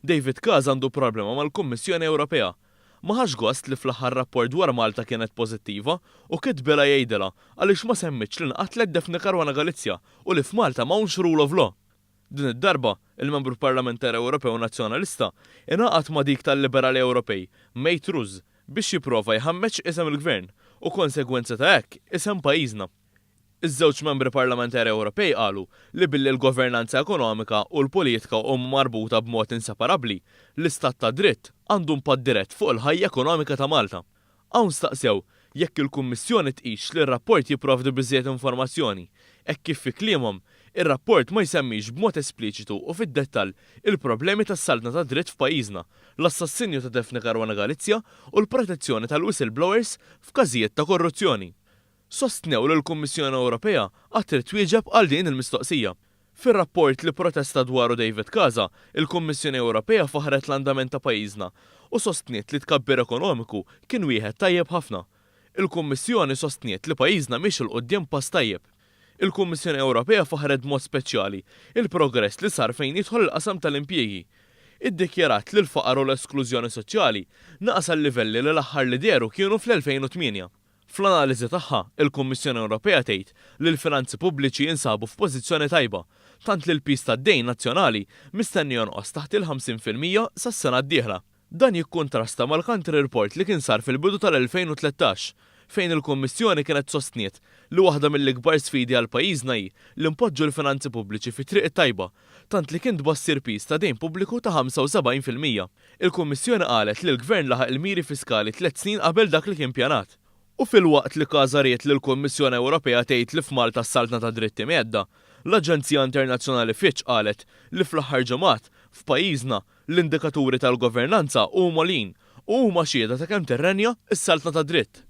David Casa għandu problema mal-Kummissjoni Ewropea. Ma ħax gost li fl-aħħar rapport dwar Malta kienet pożittiva u kitbilha jgħidilha għaliex ma semmitx li nqatlet Daphne Caruana Galizia u li f'Malta m'hawnx rule of law. Din id-darba, il-Membru Parlamentari Ewropew Nazzjonalista ingħaqad ma' dik tal-Liberali Ewropej, Mate Roos, biex jipprova jħammeġ isem il-Gvern u konsegwenza ta' hekk isem pajjiżna. Iż-żewġ Membri Parlamentari Ewropej qalu li billi l-governanza ekonomika u l-politika huma marbuta b'mod inseparabbli, l-istat tad-dritt għandu impatt dirett fuq il-ħajja ekonomika ta' Malta. Hawn staqsew jekk il-Kummissjoni tqisx li r-rapport jipprovdi biżżejjed informazzjoni, hekk kif fi kliemhom, ir-rapport ma jsemmix b'mod espliċitu u fid-dettall il-problemi tas-saltna tad-dritt f'pajjiżna, l-assassinju ta' Daphne Caruana Galizia u l-protezzjoni tal-whistleblowers f'każijiet ta' korruzzjoni. Sostnew li l-Kummissjoni Ewropea għad trid twieġeb għal din il-mistoqsija. Fir-rapport li protesta dwaru David Casa, il-Kummissjoni Ewropea faħħret l-andament ta' pajjiżna u sostniet li t-tkabbir ekonomiku kien wieħed tajjeb ħafna. Il-Kummissjoni sostniet li pajjiżna miexi 'l quddiem pass tajjeb. Il-Kummissjoni Ewropea faħħret b'mod speċjali il-progress li sar fejn jidħol il-qasam tal-impjiegi. Iddikjarat li l-faqar u l-esklużjoni soċjali naqas għal livelli li l-aħħar li dehru kienu fl-2008. Fl-analiżi tagħha, il-Kummissjoni Ewropea tgħid li l-finanzi pubbliċi jinsabu f'pożizzjoni tajba, tant li l-piż tad-dejn nazzjonali mistenni jonqos taħt il-50% sas-sena d-dieħla. Dan jikkuntrasta mal-Country Report li kien sar fil-bidu tal-2013, fejn il-Kummissjoni kienet sostniet li waħda mill-ikbar sfidi għal pajjiżna hi li npoġġu l-finanzi pubbliċi fit-triq it-tajba, tant li kien tbassir piż ta' dejn pubbliku ta' 75%. Il-Kummissjoni qalet li l-Gvern laħaq il-miri fiskali tlett snin qabel dak li kien pjanat. U filwaqt li Casa ried li l-Kummissjoni Ewropea tgħid li f'Malta s-saltna tad-dritt hi mhedda, l-aġenzija internazzjonali Fitch qalet li fl-aħħar ġimgħat, f'pajjiżna, l-indikaturi tal-governanza huma għoljin u huma xhieda ta' kemm tirrenja s-saltna tad-dritt.